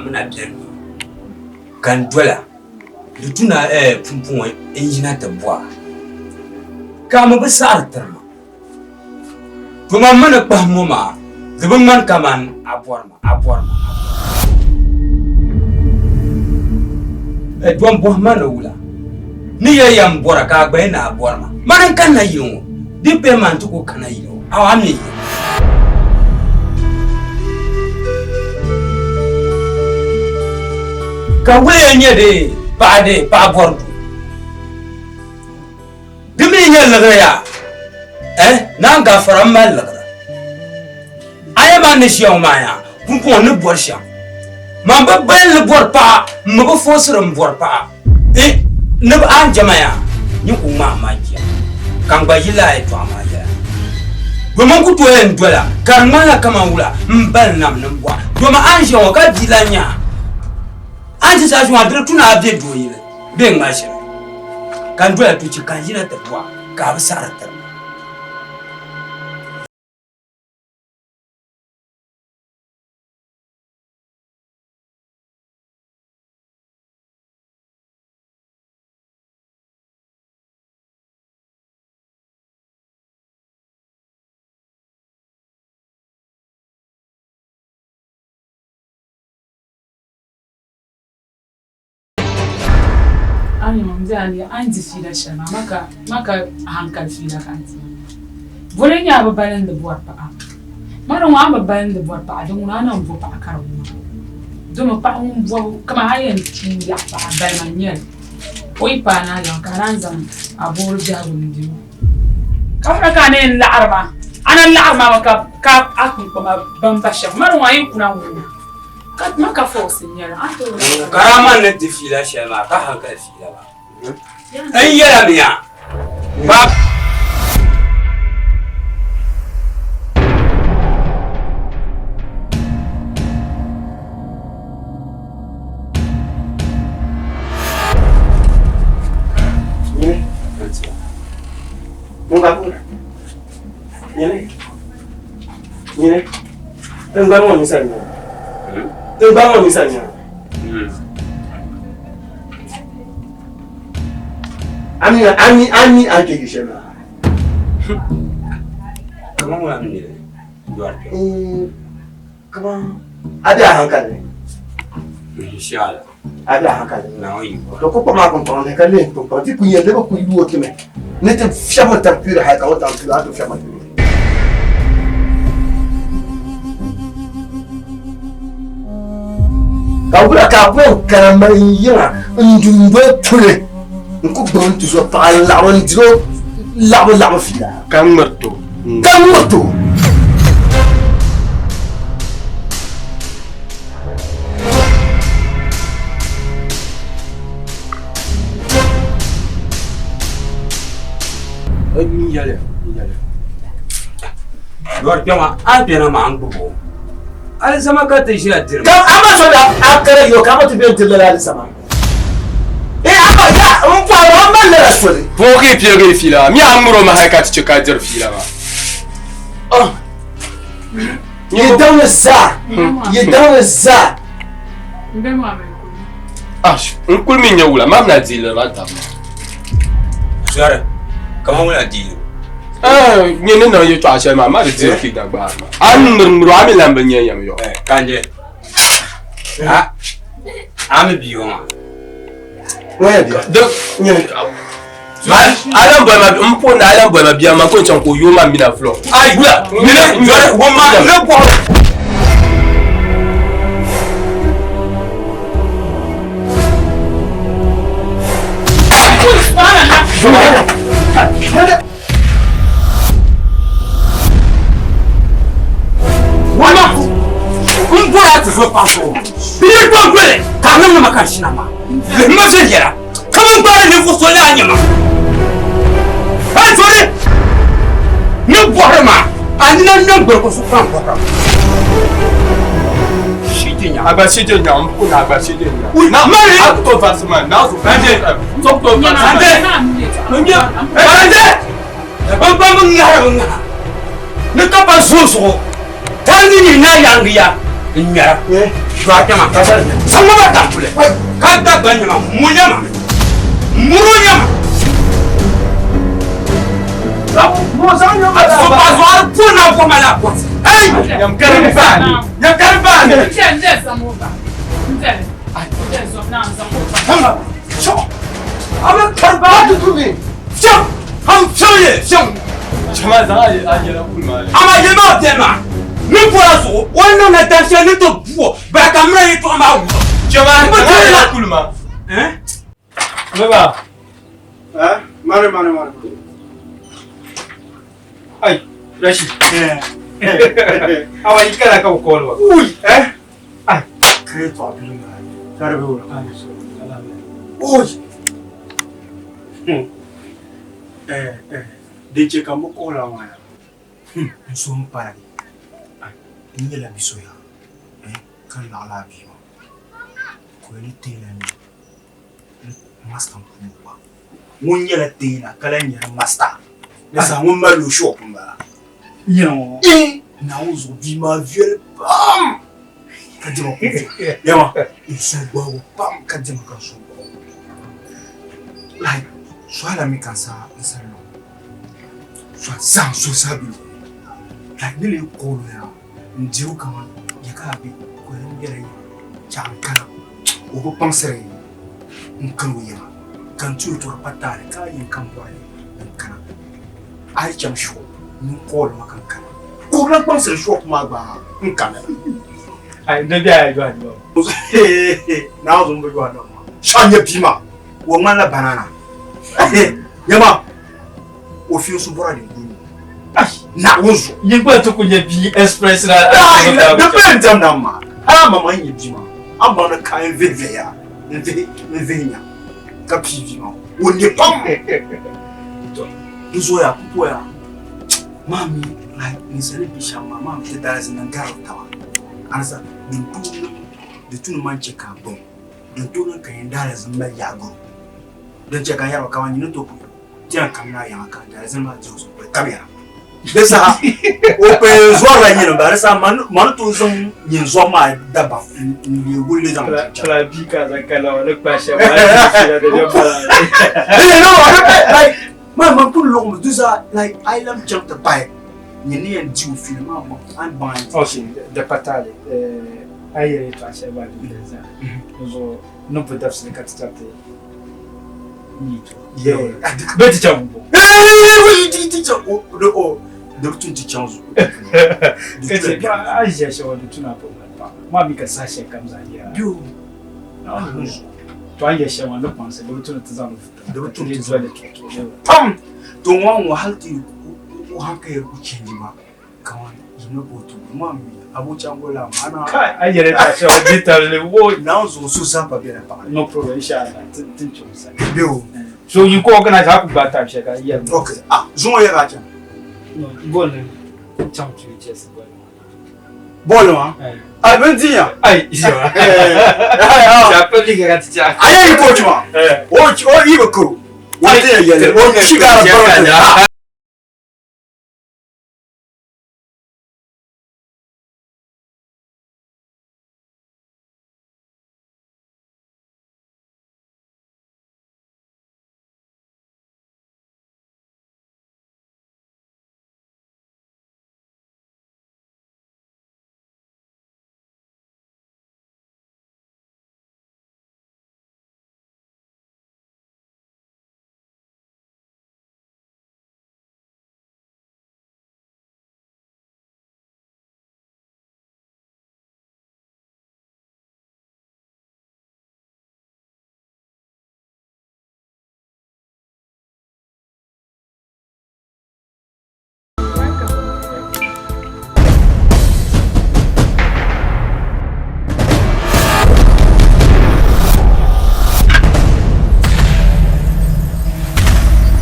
mi na beni ŋɔ ka n dola di tu na pumpɔŋɔ n yina ti bɔh a ka a mi bi saɣiri tiri ma. To man mi ni kpahi ŋɔ maa di bi ŋmani kaman a bɔri ma, a bɔri ma, a bɔri ma. Dom bɔhi ma ni wula ni ya yɛn bɔra ka a gba yi ni a bɔri ma. Mani n-kanna yili ŋɔ, di bɛ ma n-ti ku kana yili ŋɔ, a mi yili. Ka wula yɛn nyɛ di paɣa di paɣa bɔri doo? Di mi nyɛ liɣiri yaa, eh, naan gafara m mali liɣiri. A yɛn maa ni ʒiya ŋɔ maa yaa, pumpɔŋɔ n ni bɔri shɛm. Man bi balinli bɔri paɣa, m mi bi foosiri m bɔri paɣa. Eh, ni bi a ni jɛma yaa, nyin ku ŋmaai ma jia, ka n gba yi lala yɛtɔɣa maa yɛla. Doma n ku tooi yɛn dola ka di ŋmanila kaman wula m bali nam ni m bɔha. Doma a ni ʒiya ŋɔ ka bia lan nya a. A ni ti saha shɛŋa di di tu ni a be doo yili. Bee ŋmali shɛli ka n doya tuchi ka n yina ti bɔha ka a bi saɣiri tiri ma. A ni niŋ a ni a ni di fiila shɛli maa ma ka hankali fiila ka a di maa. Boli n-nyɛ a bi balindi bɔri paɣa. Ma di ŋɔ a ni bi balindi bɔri paɣa di ŋuna a na n-bo paɣa ka di wum a. Domi paɣa ŋun bɔbu kaman a yɛn tuui yaɣi paɣa balima n-nyɛ li. O yi paai ni a yaɣi ka a naan zaŋ a boori biɛhigu n-di o. Ka bɔra ka a na yɛn laɣiri ma, a na laɣiri ma mi ka a kpunkpama bamba shɛm. Ma di ŋɔ a yi kuna n-wum a. Karama ni di fiila shɛli maa ka hankali fiila maa n yɛla mi ya ba Nyini. Tiŋgbani ŋɔ ninsal nyɛ. Tiŋgbani ŋɔ ninsal nyɛ. Ami ami ami an kpe yu shɛli maa. Kaman ŋuna mi niri dɔri kpɛ. Kaman a be a hankali ni. Inshallah. A be a hankali ni. Naawuni yiko. To ko kpaŋ maa pumpɔŋ ni ka lihi pumpɔŋ ti ku nyɛ di bi ku yooi ti mi ni ti fiɛbi tab kpiri hali ka o zaŋ kpiri a ti fiɛbi kpiri. Ka wula ka a ku yɛn kana mali n yiŋa n du n doli puli n ku gbubi n tuzo paɣa n laɣim n diri o laɣibu laɣibu fiila. Ka ŋmiriti o. Ka ŋmiriti o. Lɔri kpɛma a kpɛna maa n gbubi o alizama ka ti ʒiya diri ka a ma so da a kara yo ka a ma ti bɛ n diri lala alizama eh a ma ya n bɔri a ma lala soli Poogi piɛgi fiila mi a ŋmiri o ma hali ka ti chɛ ka a diri fiila maa. Oh. Yi daŋ ni zaa yi daŋ ni zaa. N kuli mi nyɛ wula maa na diili la tabi maa. Zɔri kaman wula diili. Nyɛ ni niŋ yɛltɔɣa shɛli maa ma di diri fi dagbaari maa. A ni ŋmiri ŋmiri o a mi lan bi nyɛ yɛm yɔ. Kanje a a mi bia ŋɔ maa. Ŋɔ yɛ bia. Alan boli ma n po ni alan boli ma bia ma ko n chaŋ ka o yooi ma mina fulɔ. Ai wula mina zɔri wumma ni bɔhiri. Wumma n bɔri a ti zo paɣa zuɣu. Bia dɔn doli ka a niŋdi ma ka n shina maa. Lihima viɛnyɛla. Kaman gbaari ninvuɣ so laa nyɛ ma. Hal zori ni bɔhiri ma, a nina niŋ gbirigu zuɣu ka n bɔhira. A gba shije nyaŋ m puuni a gba shije nyaŋ. Na mali. A ku tooi varisi ma naa zuɣu. Kanje. So ku tooi varisi ma. Kanje. Kanje. Dagbamba bi ŋahiri bi ŋaha ni ka pa zuɣu zuɣu. Tarigi ni naa yaangi ya. N ŋmɛra. Dɔɣi kpɛma. Zaŋ ma tampuli. Ka Dagbaŋ nyɛma, mu nyɛma, muro nyɛma. A zuɣari puri na bɔhima la bɔhisi. Hey! Nyam karim baani. Nyam karim baani. A bɛ kari baani. Fiɛm! Ham fiɛm ye fiɛm. Chama zaŋ a yɛla kuli maa. Amaa yɛli maa beni maa. Ni bɔra zuɣu o ni niŋ na dan shɛli ni ti bu o bala ka mira yɛtɔɣa maa wuhi. Chama zaŋ a yɛla kuli maa. Eh? Baba. Eh? Mari mari mari. Ai, Rashid. Awa yi kana ka call wa. Ui, eh? Ai, kai to abin ma. Tare be wala. Ui. Eh, eh. Din che ka mo kola wa ya. N so n paragi. N nyɛla bi so ya. Eh, ka laɣila a bia maa. Ka o ni teela ni master n kuli gba. Ŋun nyɛla teela ka lahi nyɛla master. Di saha ŋun mali o shop n bala. Eh, Naawuni zuɣu bia maa viɛli pam ka diɛma ku viɛli. Yɛma n suhu gbaagi o pam ka diɛma ka n suhu gbaagi o. Like suhayla mi ka n sa n sani lo. Suha zaa n suhu zaa be o. Like ni lee call o yaa n diri o kaman ya ka a be ka o yɛli n bela yiŋa chaɣ n kana o bi kpaŋsiri n kani o yiŋa ka n ti o tɔri pa taali ka a yɛn kam bɔri ni n kana a yi chaŋ shop ni n call ma ka n kana ka o bi lahi kpaŋsiri shop maa gba n kana. Ai, n be a yɔhi nima. Naawuni zuɣu m bi yɔhi nima maa. Shɛɣu n-nyɛ bia maa o ŋmanila banana. Nyama o fiɛnsu bɔra din kuli Naawuni zuɣu. Yin gba ti ku nyɛ bia express na. Di pali n diɛm nam maa. Hali a maŋmaŋ yi nyɛ bia maa, a ni baŋ ni kaai n vihi vihi ya, n vihi n vihi nya ka pii bia maa. O ne pam. Di zooya pupoya maa mi like ninsali bi shɛm maa maa mi ti dalizi niŋ garili taba. Anisa din tooi niŋ di tu ni man chɛ ka a baŋ din tooi niŋ ka yɛn dalizi mali yaɣigaro din chɛ ka n yɛri ba kaman nyini tooi kuli ti yɛn kamina a yiŋa ka dalizini maa dihi o zuɣu kuli kamina. Di saha o pun zɔrila nyini m-bala di saha ma ni tooi zaŋ nyin zɔbu maa dabam n-leei guli li zaŋ chaŋ. Plan B ka zaŋ kana o ni kpa shɛm maa di bɛ bala. Like man man kuli luɣimi di zaa like a yi lahi chaŋ ti pahi nyin ni yɛn di o fiili maa a ni baŋ a yɛn ti. Okay, di pa taali a yi yɛli yɛltɔɣa shɛli maa di viɛli zaa di zuɣu ni bo dabisili ka ti chaŋ ti Bɛ ti chaŋ bɔ. Di bi tu nti chaŋ zuɣu. Ka che a ʒiya shɛba di tu ni a pun mali paɣa. Maa mi ka saha shɛli kam zaa yɛra. To a ni yɛli shɛli maa ni kpaŋsi di bi tu ni ti zaŋ li vuta. Di bi tu ni ti zaŋ li vuta. Pam! To ŋɔ ŋɔ hali ti o hankali ku change maa. Kaman yino ka o ti gu maa mi Abuchango la maa na. Kai, a yɛrɛ ta shɛba di tarili wo. Naawuni zuɣu so zaa pa bela paɣa ni. No problem, inshallah, ti n chaŋ sani. Be o. So yi ku organize a ku gbaai time shɛli ka yɛli ma. Okay, ah, zuŋɔ yɛ ka a chana? No, bolli n chaŋ tuyi Chelsea bolli maa. Bolli maa? Eh. Ai, bɛ ni di ya? Ai, yawa. Shɛba pa liiga ka ti chaŋ. A yɛ yi coach maa? Eh. O o yi bi karo. O ti yɛn yɛli, o chi ka di bari.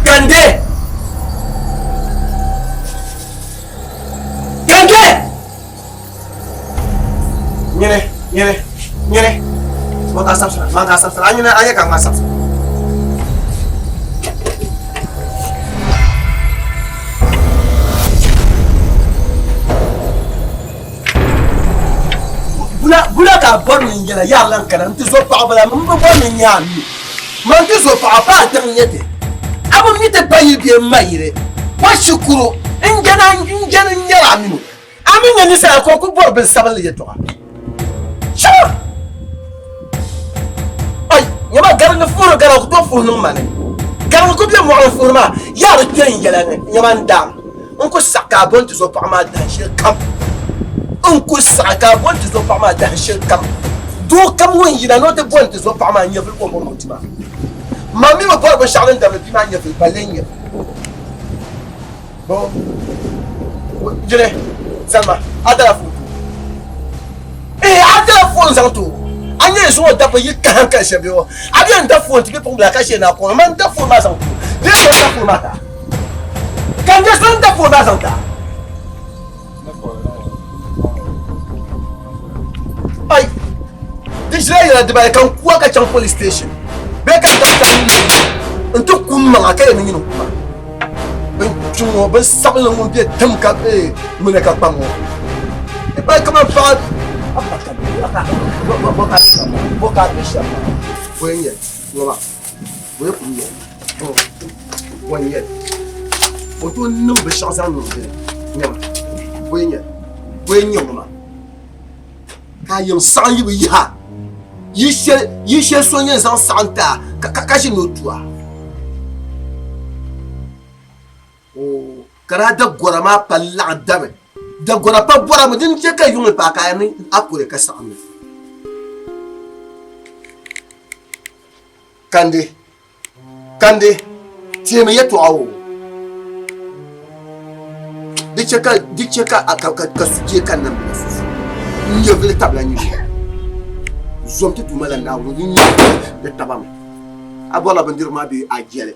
Kande! Kande! Nyini, nyini, nyini. Man ka sabisira, man ka sabisira. A nyini, a nyɛ ka n ka sabisira. Bula bula ka a bɔri ni n yɛla yaɣi lan kana n-ti zo paɣa bala m bi bɔri ni n nya a mi. Man ti zo paɣa paai tiŋ n-nyɛ ti. A bi mi ti ba yili bee m ma yili. Wa shikuru n jɛna n jɛni n nyɛri a mini o. A mi nya ninsala ka o ku bɔri bin sabinli yɛtɔɣa. Shɛba! Ai! Nyama gariŋ fuhiri gara ku tooi fuhi niŋ ma ni. Gariŋ ku be mɔɣili fuhiri maa yaa di kpe n yɛla ni nyama n daam. N ku saɣi ka a bo n-ti zo paɣa maa dahin shɛli kam. N ku saɣi ka a bo n-ti zo paɣa maa dahin shɛli kam. Doo kam ŋun yina ni o ti bo n-ti zo paɣa maa nyɛvili ka o bɔri o ti maa. Man mi bi bɔri binshɛɣu din dabili bia maa nyɛvili balle n-nyɛ li. Bo jine salima a dala foto ee a dala foon zaŋ to a nyɛ zuŋɔ dabba yi ka hankali shɛm bɛ a bɛ n da foon ti bipuɣimbila ka shee na kɔŋ man da foon maa zaŋ to bee so da foon maa ta ka n nyɛ so n da foon maa zaŋ ta ai di ʒila yɛla dibayi ka n kuwa ka chaŋ police station bee ka n da n ti ku n maŋa ka yɛn ni nyini kuma bin kpi ŋɔ bin sabinli ŋun bɛ tim ka bɛ ŋmina ka kpam ŋɔ ba kaman paɣa bɔ ka bɛ shɛm maa bɔ n nyɛ ŋɔ maa bɔ ku nyɛ bɔ n nyɛ o tooi niŋ binshaɣu zaŋ niŋ dini nyɛma bɔ n nyɛ bɔ n nyɛ ŋɔ maa ka yɛm saɣim yi bi yiha yi shɛli so yɛn zaŋ saɣim ti a ka ʒi ni o tu a ka daa da gɔra maa pa laɣim dami da gɔra pa bɔra mi din chɛ ka yuŋ ni paai ka a ni a kuri ka saɣim li kandi Kandi, teemi yɛtɔɣa o. Di chɛ ka di chɛ ka ka ka ka sujee ka nam bila susu. N nyɛvili tabila nyini o. Zom ti Duuma la Naawuni di nyɛvili di taba mi. A bɔrila bindirigu maa bee a jɛli?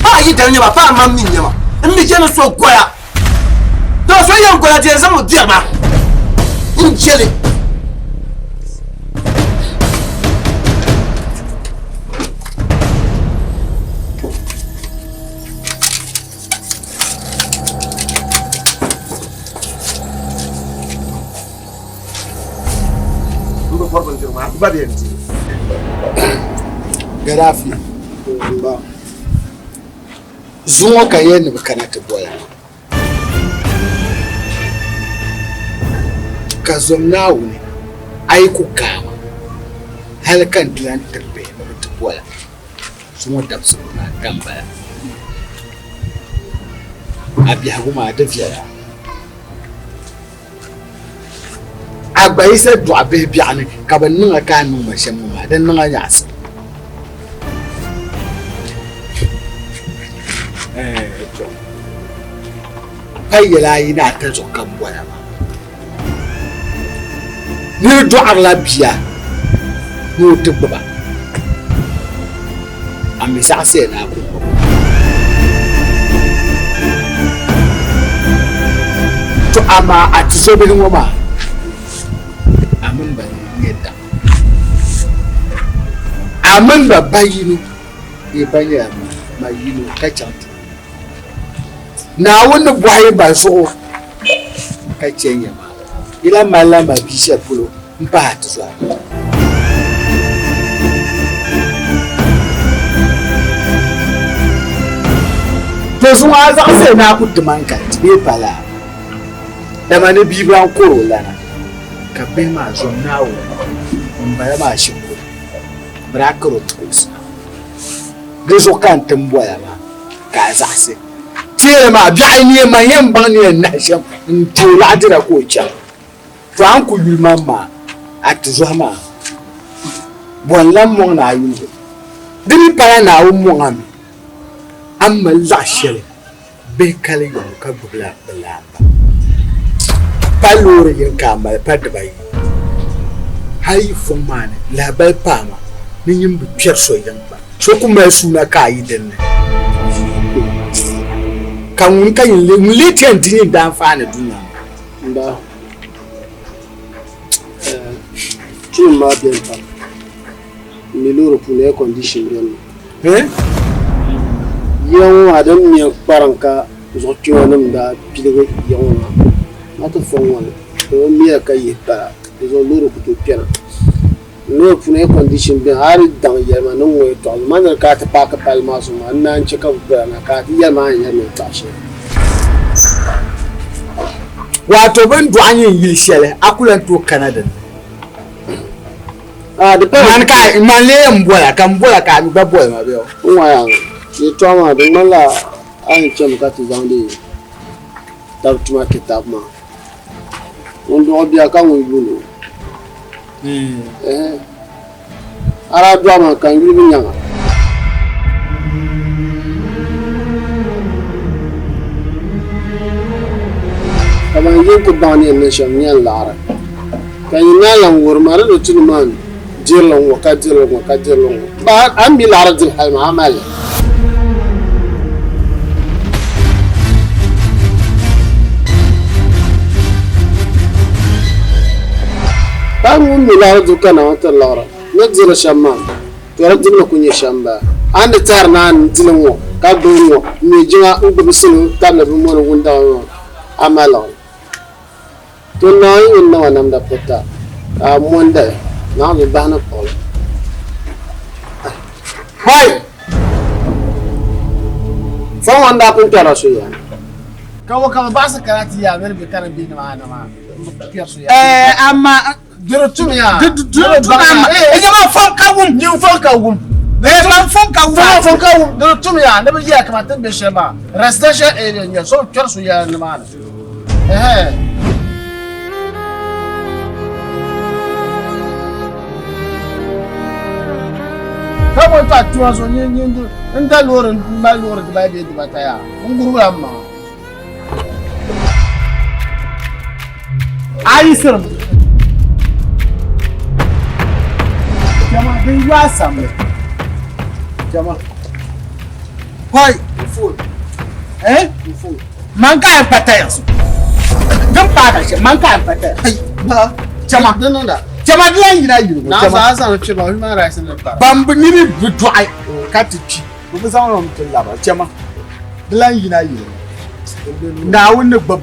Paɣa yi dali nyɛma paɣa mam mi nyɛma n mi chɛni so goya to so yɛn goya ti yɛn zaŋ o biɛri ma n jɛli n bi bɔri bindirigu maa gba bɛ yɛn di Gaddafi zuŋɔ ka yɛn ni bi kana ti bola ka zom Naawuni a yi ku kaama hali ka n ti lan tiri bihi ni bi ti bola zuŋɔ dabisibu maa ka m bala a biɛhigu maa di viɛla. A gba yi sa dɔɣi bihi biɛɣuni ka bɛ niŋ a ka a niŋ ma shɛm ŋɔ maa, di niŋ a nyaɣisim. Pa yɛla ayi ni ata zuɣu ka m bɔra maa. Nir dɔɣirila bia ni o ti gbuba, a mi zaɣisiya ni a ku gbib o. To amaa a tizɔbihi ŋɔ maa, a mini ba nyɛ daŋ. A mini ba ba yino bee ba nyɛla ma yino ka chaŋ ti Naawuni ni bɔhi ba zuɣu ka chɛ ya maa, yi lahi malila ma bia shɛli polo m-pahi a tizɔri. To zuŋɔ a zaɣisi ni a ku ti ma n kali ti bee pa laa, dama ni bia ban kɔr o lana, ka bihi maa zom Naawuni ŋumbala maa shikuru, bɛ daa kar o ti kulisi na. Di zuɣu ka n ti m bɔla maa ka a zaɣisi. Teeri maa, biɛɣu ni yɛn man yɛn baŋ ni yɛn nahi shɛm n-ti o laɣidira ka o chaŋ. To a ni ku yuli man maa, a tizɔhi maa. Bɔ n-lan mɔŋ ni a yuli? Di mi pala Naawuni mɔŋ a mi, a ni mali zaɣ shɛli bihi kali yɔŋ ka gbibila bɛ laamba. Pa loori yini ka a mali, pa dibayi. Hal yi fɔŋ maa ni, lahibali paai ma ni nyin bi kpɛri so yiŋ gba. So ku mali suuna ka a yi din ni. Ka ŋuni ka nyin lee, ŋun lee ti yɛn di nyin daanfaani dunia ŋɔ? M ba, tulim maa beni pam. M mi loori puuni air condition beni mi. Yiya ŋɔ maa din mɛ n-kparim ka zuɣu kpɛma nim daa piligi yiya ŋɔ maa na ti fɔŋ ŋɔ ni bɛ bi mɛya ka yihi pala di zuɣu loori ku tooi kpɛna. Loori puuni air condition beni a yi daŋ yɛli ma ni ŋ-ŋɔ yɛltɔɣa man ni ka a ti paaki palli maa zuɣu maa n naan che ka bɛ boli a na ka a ti yɛli ma a ni yɛli ma yɛltɔɣa shɛli. Wato bɛ ni dɔɣi nyin yili shɛli a ku lan tooi kana din ni. Ah, di pala. Man ka man lee yɛn bola ka n bola ka a mi gba boli ma bɛ o. N ŋɔ yaa yɛltɔɣa maa di ŋmanila a yɛn chami ka ti zaŋdi tab tuma ti tab maa. Ŋun dɔɣi bia ka ŋun yuuni o. Ɛhɛ. A daa dɔɣi ma ka n yuli bi nyaŋ a. Ka ban yi ku baŋ ni yɛn niŋ shɛm n-yɛn laɣiri. Ka nyin naan lan wuhiri ma di ni tu ni man diri li ŋ-ŋɔ ka diri li ŋ-ŋɔ ka diri li ŋ-ŋɔ. Ba a ni mi laɣiri dili hali maa, a mali li. Paɣa ŋun mi laɣiri dibu ka Naawuni tiri liɣiri ni diri li shɛm maa, to di dibu ni ku nyɛ shɛm m-bala. A ni tɛhiri ni a ni di li ŋ-ŋɔ ka gbubi ŋ-ŋɔ m-me jiŋa n-gbubi salo tabili bɛ mɔni wuntaŋa ŋɔ, a mali liɣiri. To Naawuni ŋun niŋ a namda pirita, ka a mɔndi li, naɣ bi bahi ni kpuɣi li. Hoi! Fɔŋ ŋɔ n-daa pun kpɛrila so ya. Ka bɔ ka bɛ baɣisi kana ti yaa mini bɛ karimbihi nim maa maa m-kpɛri so ya? Ɛɛ, amaa Di di tum ya. Di di tum amaa. Nyama fɔŋ ka wum. Nyin fɔŋ ka wum. Ɛɛ, man fɔŋ ka wum. Fɔŋ fɔŋ ka wum. Di di tum ya ni bɛ yiya kaman ti ni be shɛli maa residential area n-nyɛ li so bi kpɛri so ya nimaani. Ɛhɛɛ. Ka bɔ n-tɔɣi tuma zuɣu nyin nyin n da loori m mali loori dibayi bee dibata yaa n gurigila m maŋa. A yi sirim jama din yɔ a samli jama hoi eh man ka yɛn pa taya so din paai ka shɛm man ka yɛn pa taya jama jama di lan yina yiligu jama ban bi nini bi dɔɣi ka ti kpi bi bi zaŋ li ti laba jama di lan yina yiligu Naawuni ni gbubi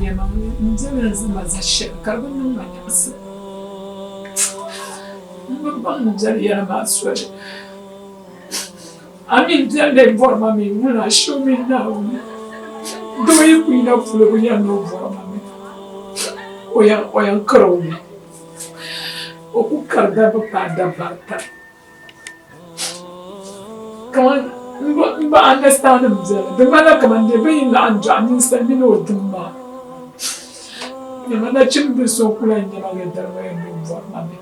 Yɛlimaŋli m biɛla n zama za shɛli ka di bi niŋ ma nyaɣisim. M bi baŋ m biɛli yɛla maa soli. A mi m biɛli lee bɔri ma mi ŋuna a shio mini Naawuni. Doo yi ku yina polo bi yɛli ni o bɔri ma mi, o yɛn kari o mi. O ku kari dabba paai dabba ata. Kaman m bi understand m biɛli. Di ŋmanila kaman dee bɛ yi laɣim dɔɣi ninsal mini o dim maa. Nyama nachimbil so n-ku lan nya ma yɛda ŋɔ yɛn ni o bɔri ma mi.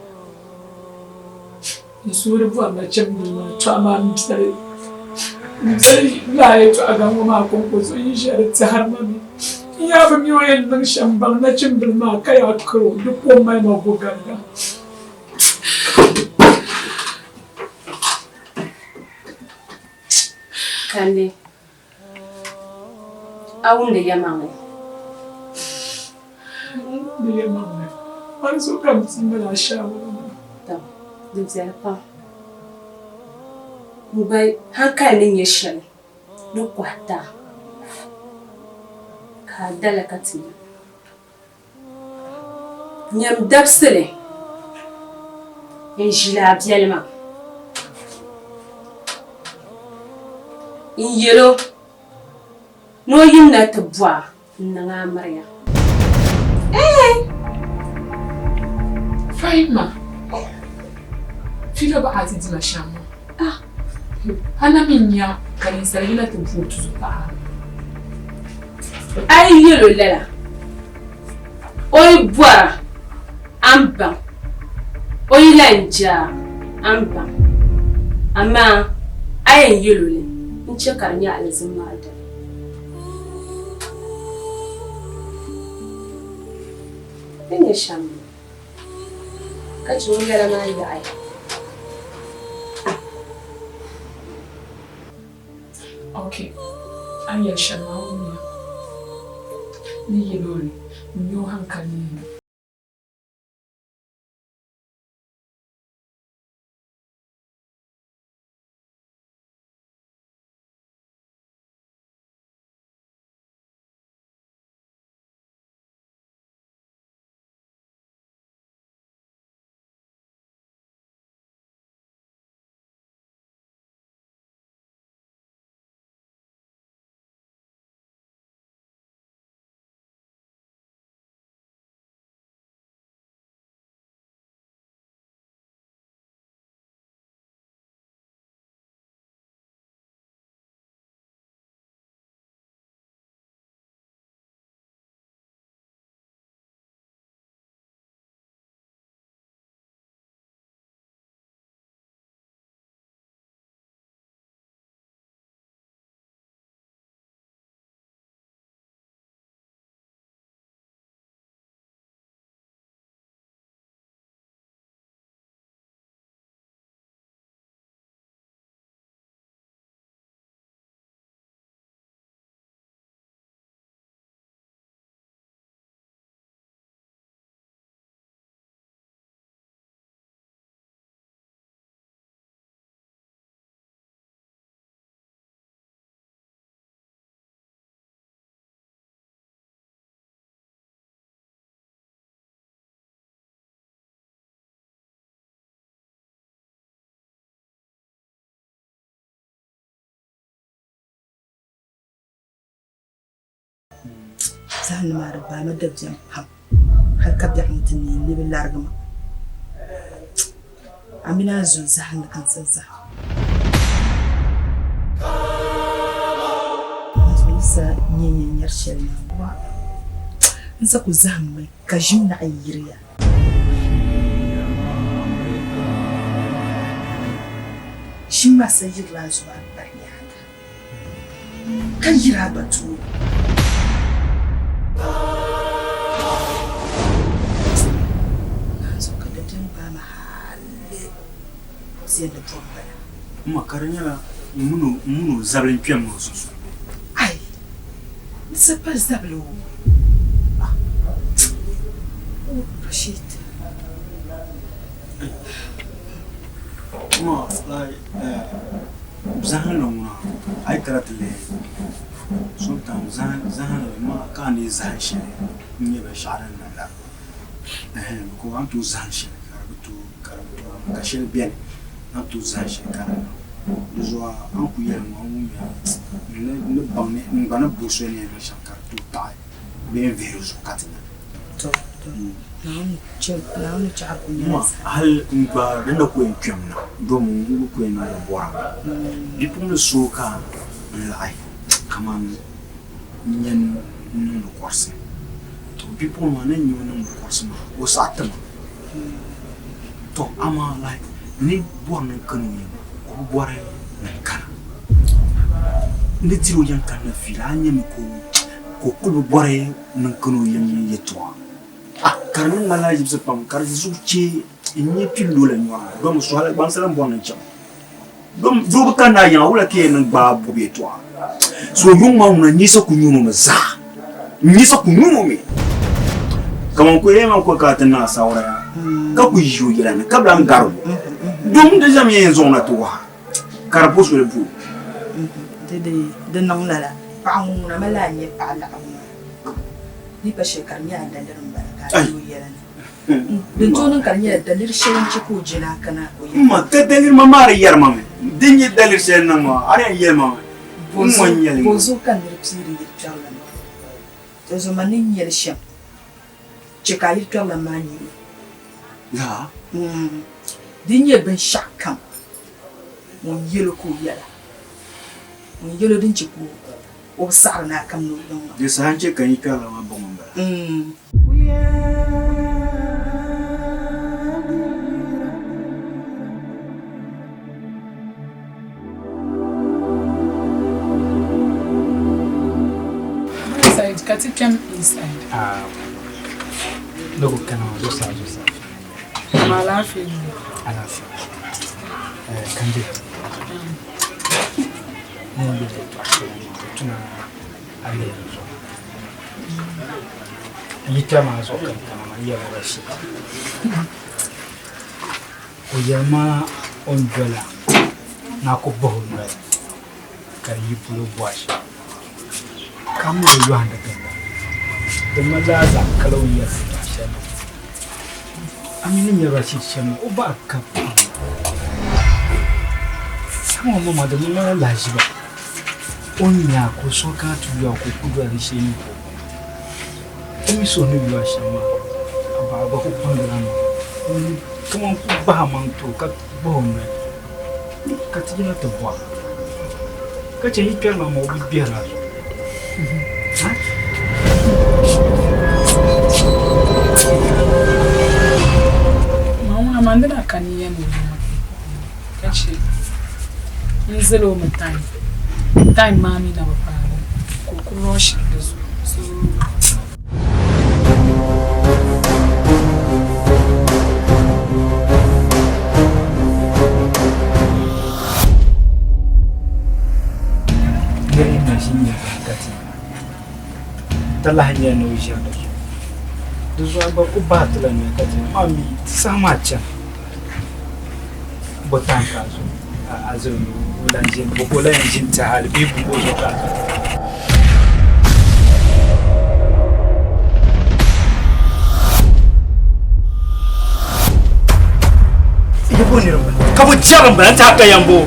N suhuri bɔri nachimbil maa, to amaa m biɛli m biɛli lala yɛtɔɣa gaŋ ŋɔ maa kɔŋko zuɣu yi ʒiya di tɛhiri ma mi. N yaa bi mi o yɛn niŋ shɛm baŋ nachimbil maa ka yaa kari o, di ko mali ma gogaliga. Kande, a wumdi yɛlimaŋli? N wumdi yɛlimaŋli. Mani zuɣu ka m bia mali a shaawara maa. Tɔ, di viɛli pam. N gba hankali ni nyɛ shɛli ni kɔhi ti a, ka a dali ka ti nya. Nyam dabisili n-ʒili a biɛli maa n-yɛl o ni o yimina ti bɔh a n-niŋ a miriya. Fahimma, fiila baɣa ti dima shɛm ŋɔ. A na mi nya ka ninsal yina ti bo o tuzo paɣa. A yi yɛl o lala, o yi bɔra, a ni baŋ, o yi lan je a, a ni baŋ. Amaa a yɛn yɛl o li n-chɛ ka di nyɛ alizin maa dali. Di ni nyɛ shɛm m-bɔŋɔ, ka chɛ o yɛla maa yaɣiya. Ok, a ni yɛli shɛm maa wumya. N ni yɛl o li, n-nya o haŋkali ni yɛn. Zahindi maa di gbaai ma dabiɛm pam hali ka biɛɣu ŋɔ ti neei ni bɛ larigi ma. A mini a zo zahindi ka n sa zahim. Dinzuɣu yi sa nya n yɛn nyari shɛli maa wa, n sa ku zahimmi ka ʒim naɣi yiriya. Ʒim maa sa yirila a zuɣu a bari nyaaŋa. Ka yiri a gba tooni. Naanzuhi ka dabiɛm gbaai ma hali ziɛnli bɔbu bala. M ma, ka di nyɛla m min o zabili n-kpɛm ni o sunsuuni bee? Ai! Di sa pali zabili o. Rashid. M ma, walahi zahimli ŋuna a yi kana ti lihi Sometimes zahindi ma ka a ni zahim shɛli n-nyɛ binshɛɣu din niŋ la. Ɛhɛn because a ni tooi zahim shɛli ka di bi tooi ka di bi tooi ka shɛli beni a ni tooi zahim shɛli ka di niŋ. Di zuɣu a ni kuli yɛli ŋɔ n wumya n ni baŋ ni n gba ni bo soli ni yɛn niŋ shɛm ka di tooi taɣi bee n vihi di zuɣu ka ti nya. To to Naawuni chɛ Naawuni chɛ a ku nyɛla Ma zaa. hali n gba di na ku yɛn kpɛm na domi n gba ku yɛn niŋdi bɔrimi. Bipuɣimbila so ka n laɣi kaman n nya n niŋdi kɔrisi. To bipuɣimbila maa ni nya o niŋdi kɔrisi maa o saɣi ti ma. To amaa like n ni bɔri ni n kani o yiŋa o bi bɔri ni n kana. N ni diri o yiŋ kanna fiila a ni nyami ka o kuli bi bɔri ni n kani o yiŋ yɛltɔɣa. Ah ka di niŋ ma lahaʒibisi pam ka di zuɣu chɛ n nya pillo la nyɔri domi suhili gbaŋsila m-bɔri ni n chaŋ. Dom doo bi kanna a yiŋa wula ka yɛn niŋ gbaai bɔbi yɛltɔɣa? So yuŋ maa ŋuna nyisa ku nyuun o mi zaa. Nyisa ku nyuun o mi. Kaman ku yɛn man ko ka a ti niŋ asaawara yaa ka ku yi o yɛla ni ka bi lahi gari o. Dom di ʒɛmi yɛn zaŋ o na ti waha ka di bo soli bo o. Di niŋ lala paɣa ŋun ŋuna mali a nyɛ paɣa laɣibu maa di pa shɛli ka di nyɛ a daliri m-bala ka a yi o yɛla ni. Din tooi niŋ ka di nyɛla daliri shɛli n-chɛ ka o je ni a kana o yɛla. M ma, ka daliri ma maa di yɛri ma mi. Din nyɛ daliri shɛli niŋ maa, a di yɛn yɛli ma mi. M ŋɔ n-nyɛ li ŋɔ. Bɔzuɣu ka nir piiri yilkpɛrilan maa? Dinzuɣu man ni nya li shɛm, chɛ ka a yilkpɛrilan maa nya o. Laa? Di nyɛ binshɛɣukam ŋun yɛl o ka o yɛla. Ŋun yɛl o din chɛ ka o bi saɣiri ni a kamina o yiŋ maa. Di saha n-chɛ ka n yilkpɛrilan maa baŋ o m-bala. Inside, ka ti kpɛm inside. Ah, ne ko kɛnɛ ma zuɣusaa zuɣusaa. Ma alaafee ni. Alaafee. Eh, Kande. Ne ni bɛ yɛltɔɣa shɛli ni tuna a lihiri zuɣu. N yi kpɛri maa zuɣu ka n kana maa n yɛla Rashid. O yɛli ma o ni dola ni a ku bahi o noli ka di yi polo bɔhi shɛm ka mi o yɔhindi ginda. Di ŋmanila a zaŋ kali o ni yɛli yɛltɔɣa shɛli maa. A mi ni nya Rashid shɛm maa, o bahi ka pam. Saŋa ŋɔ maa di ŋmanila lahiʒiba. O ni nya a ka o suhu kana ti yu a ka o ku doli di shee ni ka o kuni. O mi suhu ni yu a shɛm maa, a baɣa gba ku kpaŋdila maŋa. Kaman ku bahi maŋ ti o ka bahi o noli ka ti yina ti bɔra ka chɛ yi kpɛri maa ma o bi gbɛhiri a zuɣu. Ma ŋuna man di daa ka niya ni o yuma ka chɛ n zali o mi time, time maa mi na bi paagi ka o ku rush di zuɣu so. Niriba na ʒi n-nya ka ti talahi nyɛla ni o ʒiri di zuɣu. Di zuɣu a gba ku bahi ti la noli ka ti maa mi ti saha maa chani bɔ time ka a zo a zali o lan ʒini bɔ ka o lan yɛn ʒini ti hali bee buku o zuɣu ka a zo. Ka bɛ jɛri m-bala n-ti a ka yɛn bo.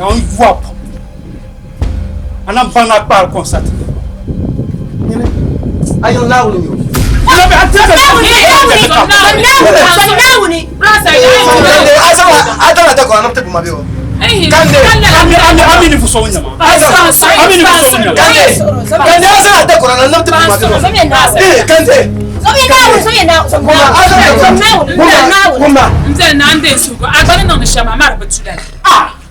Naawuni yuwa pam. A na baŋ a kpaari kɔnsati. Nyini, a yiŋ Naawuni nyo. A zaŋla takɔra niŋ ti bu ma bɛ o. Kande. Ami ni fuso nyama. Ami ni fuso nyama. Kande. Kande a zaŋla takɔra niŋ ti bu ma bɛ o. Eh, Kande. Kuma. N zali na n deei suhigu a gba ni niŋdi shɛm amaa di bi tu lala.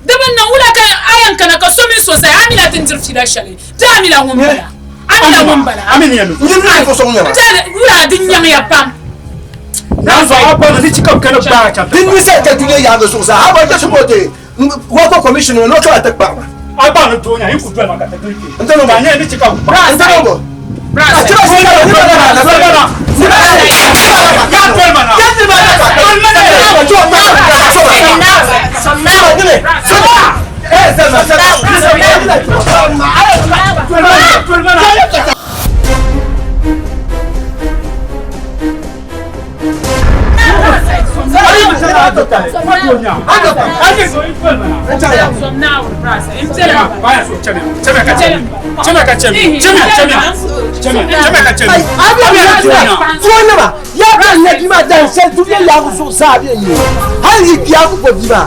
Di bi niŋ wula ka a yɛn kana ka so mini so zaya a mi la ti ni diri fiila shɛli bee a mi la ŋun bala a A mi la ŋun bala. A mi ni yɛn N ni ninvuɣ so ŋun nyɛ ma. N tɛha wula di nyaŋya pam. Din ni sali ka dunia yaangi zuɣusaa ha ba jɛsi bɔ ti wɔkɔ commission ni o kana ti kpaɣi ma. A gba ni doo nya, yi ku doli ma ka ti gili kpe. N tɛni Ka nyɛ ni chɛ ka bɛ. N tɛni bɔ. A chɛ ba si ka ni ba na na ba na. Ni ba na. Ya doli ma na. Ya doli ma na. Doli ma na. So ba so ba. So ba ni so ba. Eh sɛ ma sɛ ma. Doli ma na. Doli ma na. Tuonima ya bɛ nya bi maa dan shɛli dunia yaagu zuɣusaa bɛ nyɛ hali yi bia ku bɔ bi maa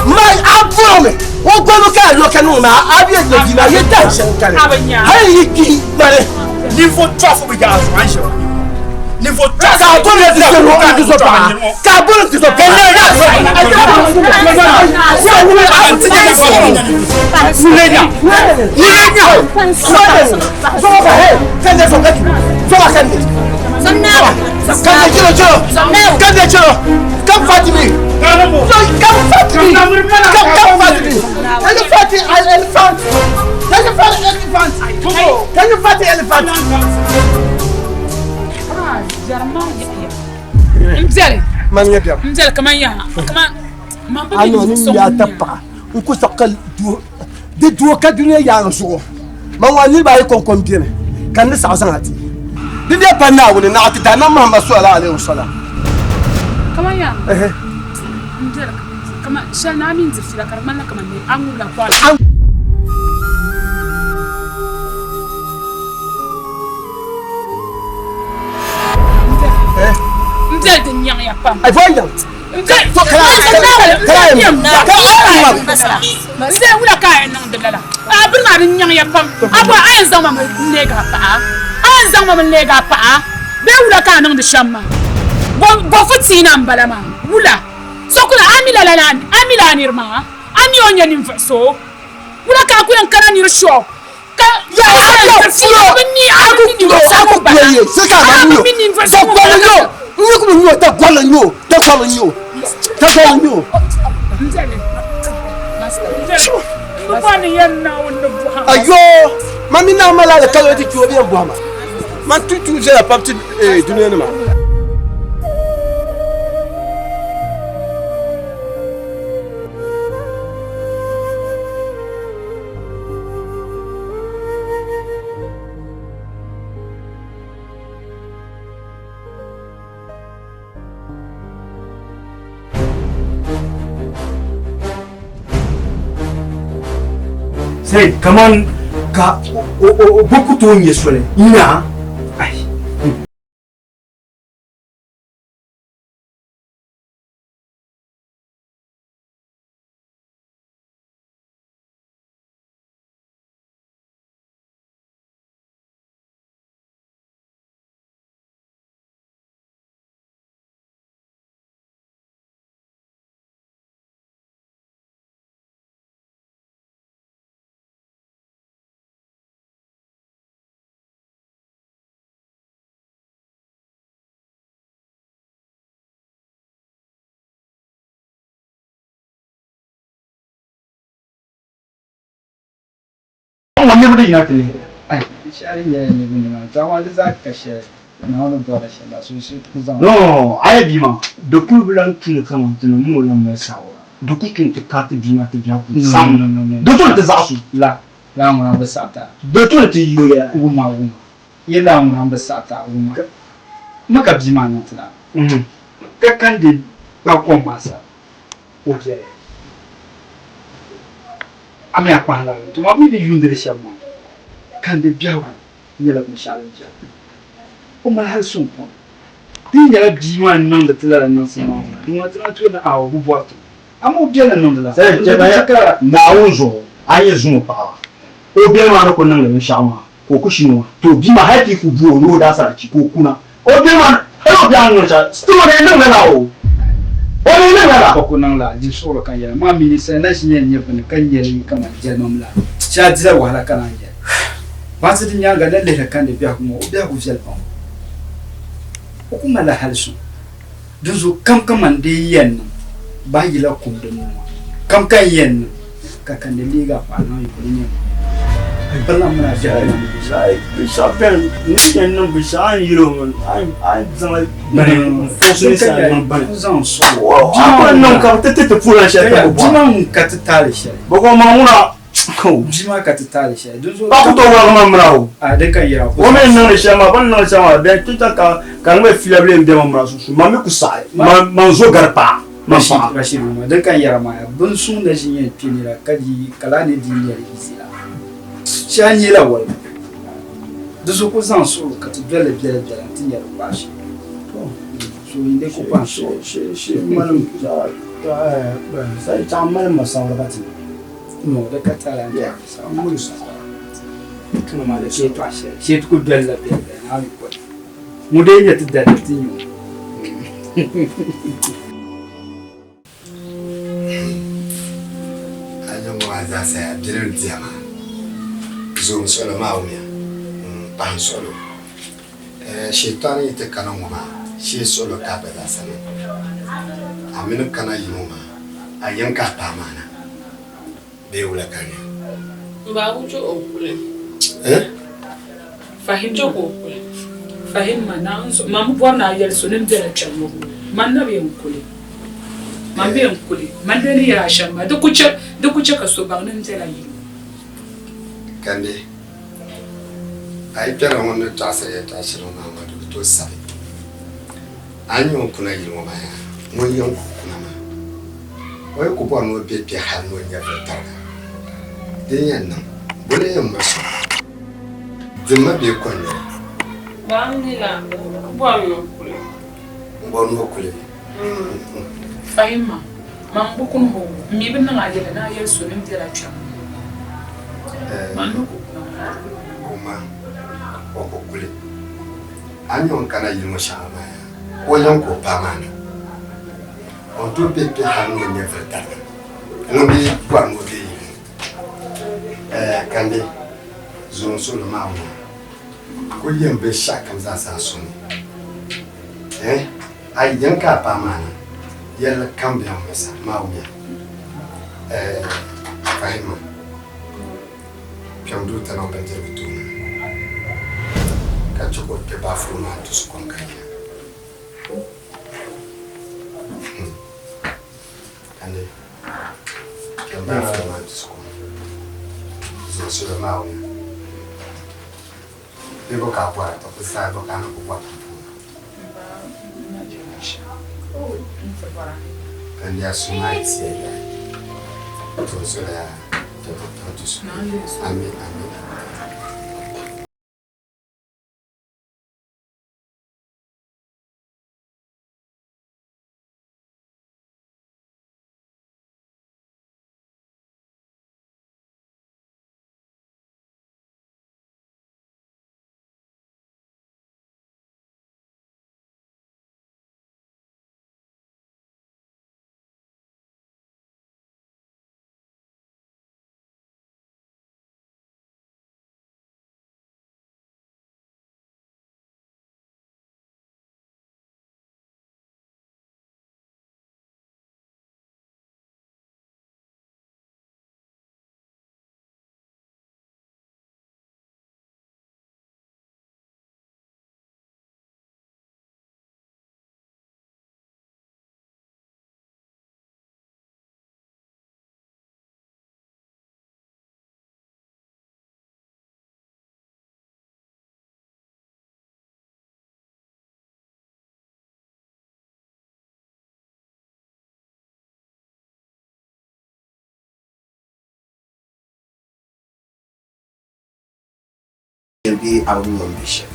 ma a bɔrimi o gbami ka a lɔ ka niŋ maa a bɛ nya bi maa yɛ dan shɛli kani hali yi kpi mali. Ninvuɣ tɔɣifu bi yaai zuɣu a ni ʒiya ninvuɣ tɔɣifu. Ka a bɔri ti so ti so paɣa ka a bɔri ti so Come fight me! Come fight me! Come fight me! Can you fight the elephant? Can you fight the elephant? Can you fight the elephant? N biɛli. Man nyɛ biɛm. N biɛli kaman yaha. Kaman man bi A mi nɔ ni so yaa ŋun ta nyɛ. paɣa n ku saɣi ka doo di doo ka dunia yaangi zuɣu man wa niriba ayi kɔŋko n beni ka n ni saɣi zaŋ a ti di dee pa Naawuni naɣ ti Daanam Muhammad sallallahu alaihi wasallam. Kaman yaha. N biɛli kaman shɛli ni a mi ni di fiila ka di ŋmanila kaman ni a ŋubila kɔɣili. N biɛli din nyaŋya pam. Ai fo nyaŋ. N biɛli To kala kala N biɛli wula ka a yɛn niŋdi lala. A biri maa din nyaŋya pam. A bɔri a yɛn zaŋ ma mi n-leegi a paɣa. A yɛn zaŋ ma mi n-leegi a paɣa. Bee wula ka a niŋdi shɛm maa? Bɔfu tiina m-bala maa. Wula? So kuli a mi lala a mi la a niri maa? A mi o ni nyɛ ninvuɣ so? Wula ka a ku yɛn kana niri shop ka Ayo ma mi na mala la kalo ti chuo bien bɔhima man tu tu zela pam ti dunia nima. Sai kaman ka o bɛ ku tooi nyɛ soli n-nya ai. Ŋɔ niriba di yina ti lihi. Ai, shɛli nyɛla niriba nima, zaɣ di zaa ka shɛli Naawuni bɔri shɛli la, so ku zaŋ. No, a yɛ bia maa, di kuli bi lan tuni kaman ti ni mooi lan mali saawara. Di ku tuni ti kariti bia maa ti biɛhigu puuni sam. Di tuni ti zaɣisi o. La, lala ŋuna bi saɣita. Di tuni ti yoya. Wumma, wumma. Yi lala ŋuna bi saɣita, wumma. M ka bia maa niŋ ti la. Ka kandi kpa kom maa sa, o biɛli. A mi a kpahi la to ma mi ni yuundili shɛm maa, kandi biɛhigu nyɛla binshɛɣu din viɛla. O mali hali suŋ pam. Di yi nyɛla bia maa n-niŋdi ti lala niŋsim maa ŋuna, ŋuna ti lahi tooi ni awa bi bɔri ti o. Amaa o biɛla niŋdi la. Sali Di bi chɛ ka. Naawuni zuɣu a ni yɛn zaŋ o paɣa o biɛla maa ni ku niŋdi binshɛɣu maa ka o ku shini o, to bia maa hali ti yi ku bu o ni o daasarichi ka o kuna. O biɛla maa ni hali o biɛla ni niŋdi shɛli, still o di niŋ lala o. O di niŋ lala. O ku niŋ la di suɣulo ka n yɛli, Maa mi ninsal na ʒi yɛn nyɛ bini ka nyɛ li kaman jɛlimam la. Shee a dila wahala ka naan yɛli. Baansi di nyaaŋa na lihiri Kandi biɛhigu ŋɔ, o biɛhigu viɛli pam. O ku malila hali suŋ. Dinzuɣu kam kaman di yi yɛn niŋ, bahi yila kum din ni ŋɔ. Kam ka n yɛn niŋ ka Kandi leegi a paɣa niŋ yiko ni nyɛ ŋun yɛn niŋ. Birilam mini a biɛhigu na ni be shɛm. Binshɛɣu beni n ni yɛn niŋ binshɛɣu a ni yɛl o mi a ni zaŋ li bini n-fɔŋsi ni sa niŋ bini. N zaŋ sɔɣ o. A ku lahi niŋ ka bɛ ti ti ti puulan shɛli ka bɛ bɔra. Bia maa ŋun ka ti taali shɛli. Bɛ ko maa ŋuna Bia maa ka ti taali shɛli. Dinzuɣu A ku tooi wɔligi ma mira o. A di ka yɛra O mi ni niŋdi shɛli maa, bɛ ni niŋdi shɛli maa, bɛn ti ta ka ka di ŋmɛ fiila bee m-be ma mira sunsuuni, man mi ku saɣi, man zo gari paɣa, man paɣa. Rashid Umar, din ka n yɛra maa, bin suŋ na ʒi yɛn kpe nira ka di ka laa ni di nyɛli easy la. Shee a nyee la wɔligu. Di zuɣu ku zaŋ suɣulo ka ti doli li biɛla biɛla nti nya di kpaai shee. So yin di ku kpaŋ suɣulo. Shee malim, sai chaŋ malim ma saɣiri ka ti. No, di ka tala n yeah. Tuma maa di shee tɔɣa shɛli shee ti ku doli la biɛla biɛla naa mi kɔli ŋun dee nyɛ ti dali ti nyu. A nyɛ ŋɔ maa zaa saya bilim diɛma zoom suɣulo maa wumiya m-pahi suɣulo Shetani yi ti kana ŋɔ maa shee suɣulo ka a gba zaa sa niŋ a mini kana yino maa a yɛn ka a paai maa na bee wula ka di nyɛ? M ba ŋun chɛ o kuli. Eh? Fahim chɛ ka o kuli. Fahim ma, Naawuni zuɣu, man bi bɔri ni a yɛli so ni m bela kpɛŋ ŋɔ, man na bi yɛn kuli. Man bi yɛn kuli. Man lee ni yɛl a shɛm maa, di ku chɛ, di ku chɛ ka so baŋ ni m bela yi ni. Kandi, a yi kpɛrila ŋun ni tɔɣisiri yɛtɔɣ shɛli ŋɔ maa maa, di ku tooi sabi. A ni nyɛ ŋun kuna yili ŋɔ maa yaa, ŋun yɛn ku kuna maa, o yi ku bɔri ni o be kpe hal ni o nyɛvili tariga, din yɛn niŋ, bɔ n-lee yɛn muɣis o? Dimma bee kɔnyuri? M bɔri ni o kuli. Fahimma, Man bi kuni hoo, m mi bi niŋ a yɛla ni a yɛli so ni m bela kpɛŋ ŋɔ. Man ni ku kuna ŋɔ. O ma, o ku kuli. A ni nyɛ ŋun kana yili ŋɔ shɛŋa maa yaa, o yɛn ka o paai maa na. O ni tooi be kpe hal ni o nyɛvili tariga. Ŋun bi bɔri ni o be yili ŋɔ. Ɛɛ, Kandi, zoom suhili maa ŋɔ kul yɛn binshɛɣukam zaa sa a suni. Ɛɛ, a yi yɛn ka a paai maa na, yɛlli kam bɛ a muɣisa maa wuya. Ɛɛ, Fahimma, kpɛm duu ti niŋ bindirigu tooni ka chɛ ka o kpe baafuru maa n-ti su kom ka yina. Kandi, kpɛm baafuru maa n-ti su kom. Zuɣu suhili maa wuya. Bee bɔ ka a bɔra? Tɔ, di zaa bɔ ka a ni ku bɔri pumpɔŋɔ? Kandi a suhu maa yiɣisiya yaha. Tɔ n sola Ami, ami. Bee a bi mi o ni be shɛm.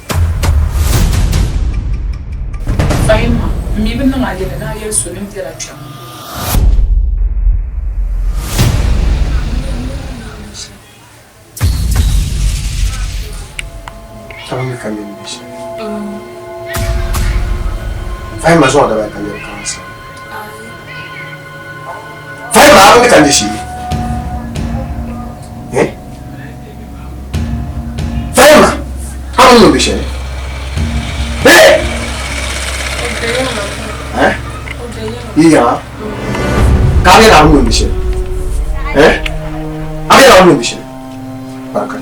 Fahimma, m mi bi niŋ a yɛla ni a yɛli so ni m bela kpɛŋ ŋɔ. A bi mi ka mi ni be shɛm. Fahimma zuɣu dabaya ka niriba kana sani. Fahimma a bi mi ka ni shee. yiŋa ka a yɛra a ni shɛli eh a yɛra a ni shɛli barika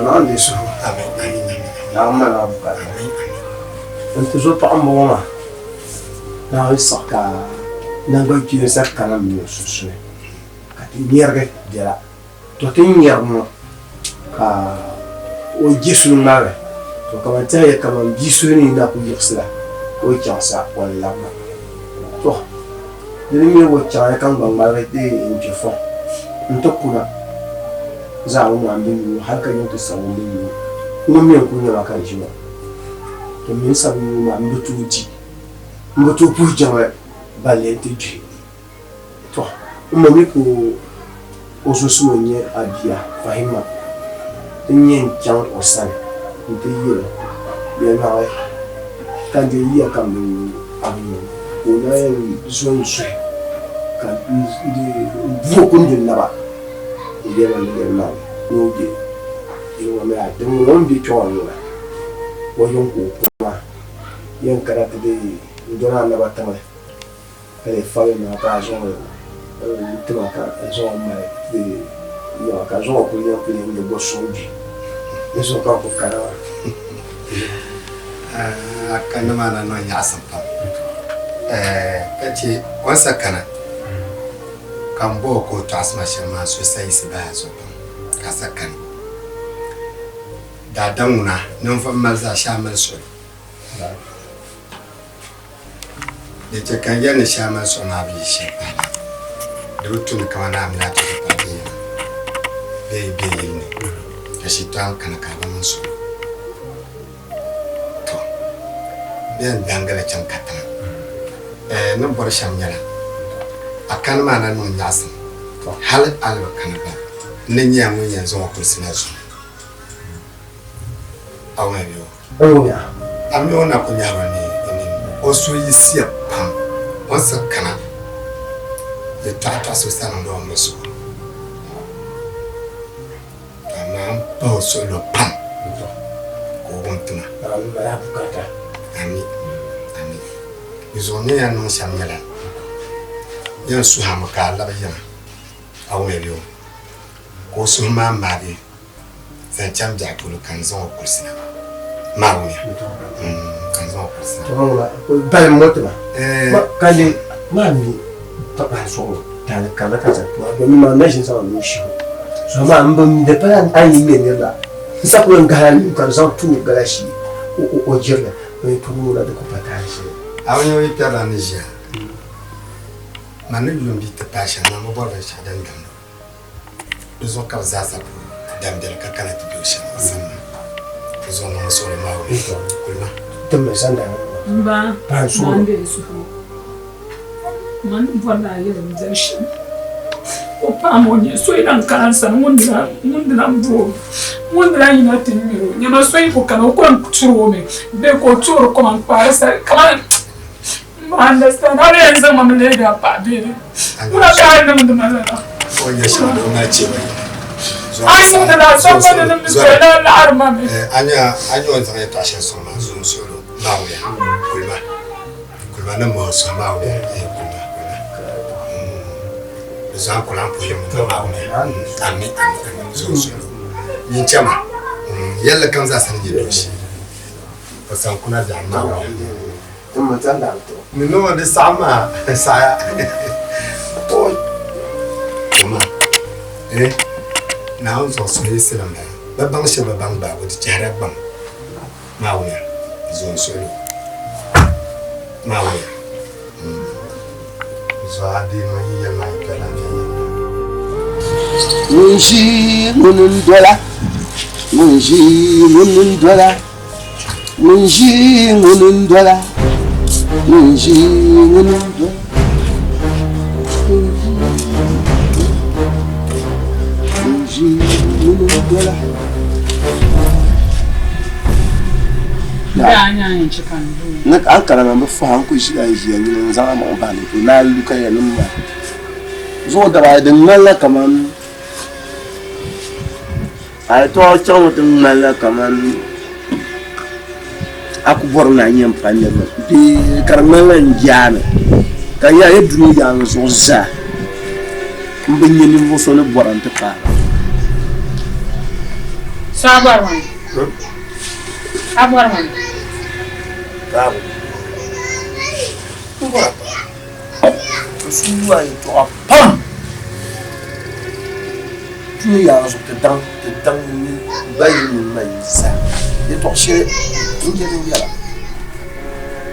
Naawuni suhu. Naawuni mali a bukaata. N tizo paɣa m-bɔŋɔ maa. Naawuni siɣi ka naŋgban kpeeni sa kana m mini o sunsuuni ka ti ŋmɛrigi biɛla. To ti ni ŋmɛrigi ŋɔ ka o je suli ŋmarili, to kaman tɛhiya kaman bia suhu ni na kul yiɣisila ka o chaŋ sa o ni labina. To di ni nyɛ o chaŋya ka n gba ŋmaligi ti n-kpe fɔŋ nti kuna zaa ŋɔ maa m-bi nyuui hal ka yiŋ ti sabi m-bi nyuui. Ŋun mi n-kul nyɛ ma ka n ʒi ŋɔ. To m mi n sabi nyuui maa m bi tooi di, m bi tooi puhi jiŋli balle nti duhi. Tɔ! M ma mi ka o zo sumo n-nyɛ a bia Fahima din nyɛ n-chaŋ o sani nti yɛl o, Yɛlimaŋli, ka n deei yiya kam din nyɛ a bi nya ka o na yɛn zo n-suhi ka n bu o kundi naba n-yɛli ma ni yɛlimaŋli ni o be yili ŋɔ mini a tiŋ ŋɔ o ni be kpe ŋɔ ŋuna o yiŋ ka o kuma yɛn kana ti dii n-dɔni a naba tiŋli. Ka di fali maa ka a zaŋ n tima ka n zaŋ mali ti yiŋa ka zaŋ kuli yɛn kuli yɛn bo suŋ gbi di zuɣu ka n kuli kana maa. A kanna maa na niŋ nyaɣisim pam ka che o ni sa kana ka m bo o ka o tɔɣisi ma shɛm maa so sayisi bahi a zuɣu pam ka a sa kani. Daadam ŋuna ninvuɣ mali zaa shee a mali suɣulo. Di chɛ ka n yɛli ni shɛli mali suɣu maa bi yi shɛli pahi la, di bi tu ni kamani a mini a tɔbu pahi bɛ yiŋa bee yi be yili ni ka shitɔɣu kana ka a bi niŋ suɣulo. Tɔ! Bɛ yɛn daŋgila chaŋ katiŋa. Ɛɛ, n ni bɔri shɛm nyɛla, a kani maa na niŋ nyaɣisim hal a ni bi kani gba, n ni nyɛla ŋun yɛn zaŋ o kulisi na zuŋɔ. A wumya bee? A mi o na ku nyɛhiri ni o suhu yiɣisiya pam o ni siɣi kana yɛtɔɣa tɔɣisi o sani niŋdi o muɣisigu. Amaa m pahi o suɣilo pam ka o wum ti ma. Ami, ami. Di zuɣu n ni yɛn niŋ shɛm nyɛla, n yɛn suhi a mi ka a labi yiŋa, a wumya bee? Ka o suhu maa maagi. Zaŋ chaŋ biɛɣu polo ka n zaŋ o kulisi na. Maawuni ka n zaŋ o kulisi na. Balim ŋɔ tima ka le maa mi pahi zuɣu taali karili ka zaŋ tima domin maa na ʒini zaŋ nuu shihi o zuɣu maa n bi mi di pala a ni ŋmɛ niri la n sa kuli n gahi nuu ka di zaŋ tuui gala shee o jirili o yi tuui ŋuna di ku pa taali shɛli. A bi nya o yi kpɛrila ni ʒiya man ni yuun bi ti paai shɛm maa m bi bɔri binshɛɣu din damd o. Di zuɣu ka bɛ zaa sa ku dambeli ka kana ti be o shɛm sani maa. Di zuɣu niŋmi suɣili Naawuni kuli ma. M ba, maa n-deei suhu. Man ni bɔri ni a yɛli m biɛri shɛm. O paɣa ŋɔ nyɛ so yi lan kana n sani ŋun di lan bo o, ŋun di lan yina ti miri o. Nyama so yi ku kana o ku lan turi o mi bee ka o toori koma n-kpaari sali kaman M understand. Hali yɛn zaŋ ma mi leegi a paɣa beebi. Wula ka a niŋdi ma lala? O nyɛ shɛm o mali chɛ ba A yi niŋdi lala sambani ni mi soya ni a laɣiri ma mi. A nya a nya o ni zaŋ yɛltɔɣa shɛli sɔŋ maa zuŋ suhilo Naawuni kulima kulima ni mɔhi suhi Naawuni kulima kulima di zaŋ kula n puhi mi Naawuni ami ami ami zuŋ suhilo nyin chɛma yɛlli kam zaa sani nyɛ dooshee o zaŋ kuna biɛɣu Naawuni. Ni niŋ di saɣim maa saɣaya. Tuma eh Naawuni zuɣu suhuyiɣisili m-bala. Bɛ baŋ shɛba bi baŋ baabu di chɛhirila gbaŋ. Naawuni zo n suhilo. Naawuni zo a bia ŋɔ yi yɛli ma yi kpɛrila viɛnyɛliŋga. Ŋun ʒi ŋuni n-dola, ŋun ʒi ŋuni n-dola. Ŋun ʒi ŋuni n-dola. N ʒi ŋuni dɔla. N ʒi ŋuni dɔla. Ni ka a kana bi fɔha n ku ʒila n ʒiya nyini n zaŋ a maŋ bahi ni ka o naan lu ka yɛli nim maa zuɣu daba ayi din ŋmanila kaman a yɛtɔɣa chaŋmi ti ŋmanila kaman a ku bɔri ni a nyɛ m-pa niriba bee ka di ŋmanila n jaami ka n yaa yi dunia yaangi zuɣu zaa m bi nya ninvuɣ so ni bɔra nti paai ba. So a bɔri ma mi? A bɔri ma mi? Taabu. M bɔra pam. N suhu a yɛtɔɣa pam. Dunia yaangi zuɣu ti daŋ ti daŋ ni ba yi mini ma yi zaa yɛtɔɣ shɛli n je din yɛla.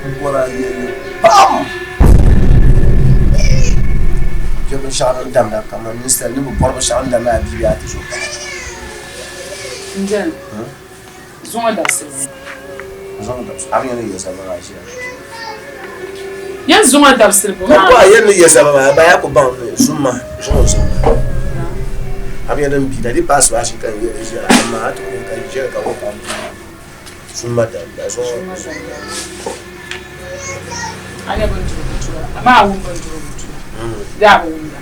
M bɔra yɛlli pam. Chɛ binshɛɣu din damda kaman ninsal ni bi bɔri binshɛɣu n-damdi a bia bee a tizo paɣa. N jɛli zuŋɔ dabisili ŋɔ. Zuŋɔ dabisili, a mi yɛn ni yɛli saba maa ʒiya. Yɛn zuŋɔ dabisili bɔ maa. Ka yɛn ni yɛli saba maa, ba yaa ku baŋ ni zum ma zuŋɔ zuŋɔ maa. A mi yɛn ni bi da di paai asibaasi ka n yɛli ʒiya amaa a ti ku ka ʒiya ka wuhi ka zum ma dabisa zuŋɔ. A nyɛ bindirigu tura amaa a wum bindirigu tura bee a bi wumda?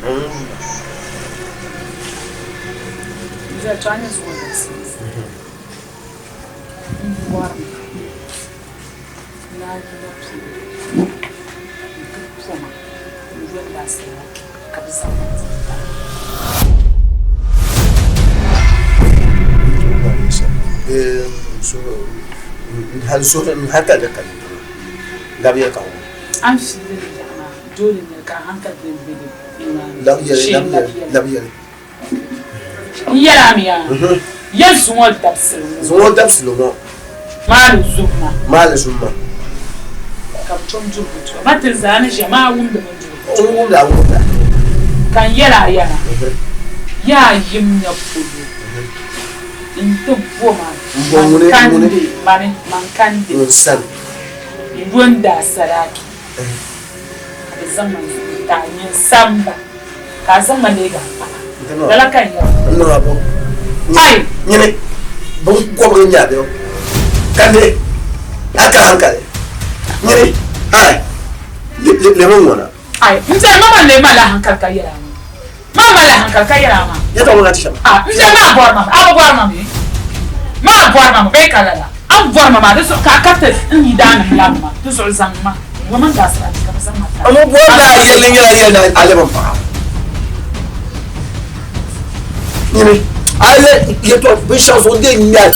N zali to a nyɛ zuŋɔ dabisili m bɔrimi ni a yina pili n-ti poma n-yoli asaraki ka bɛ zaŋ ma ti paai. A ni fiili li yaɣa maa doole n-nyɛ li ka a hankali bee m-be di nimaani shee n-labi yɛli. N yɛli a mi yaa, ya zuŋɔ dabisili ŋɔ. Zuŋɔ dabisili ŋɔ. Maali zumma. Maali zumma. Ka bɛ tom duri bɛ tuma. Ma ti zaa ni ʒiya maa wumdi bindirigu. N wumda, n wumda. Ka n yɛli a yaa, yaa yim nya polo n-ti bo ma, man kandi, mani, man kandi. Ŋun sani. N yo n daa sadaki, ka bɛ zaŋ ma n-ti a nyini samba. Ka a zaŋ ma leeg a paɣa. Lala ka n yɛra. N niŋ a bo. Ai! Nyini binkɔbiri n-nyɛ a bɛ o. Ka ne a ka hankali. Nyini, ai! Lemi ŋ-ŋɔna. Ai! N biɛri ma man lee malila hankali ka yɛl a ŋɔ. Man malila hankali ka yɛl a maa. Yɛtɔɣa ŋɔ na ti shɛm. A, n biɛri maa bɔri ma mi. A bi bɔri ma mi? Maa bɔri ma mi bee ka lala? A ni bɔri ma maa, di zuɣu ka a kariti n yidaannim labi ma. Di zuɣu zaŋm ma. N N bɔri ni a yɛli nyɛla yɛli ni a lɛbi m paɣa. Nyini, a yɛli yɛtɔɣ binshɛɣu zuɣu n dee ŋmɛri.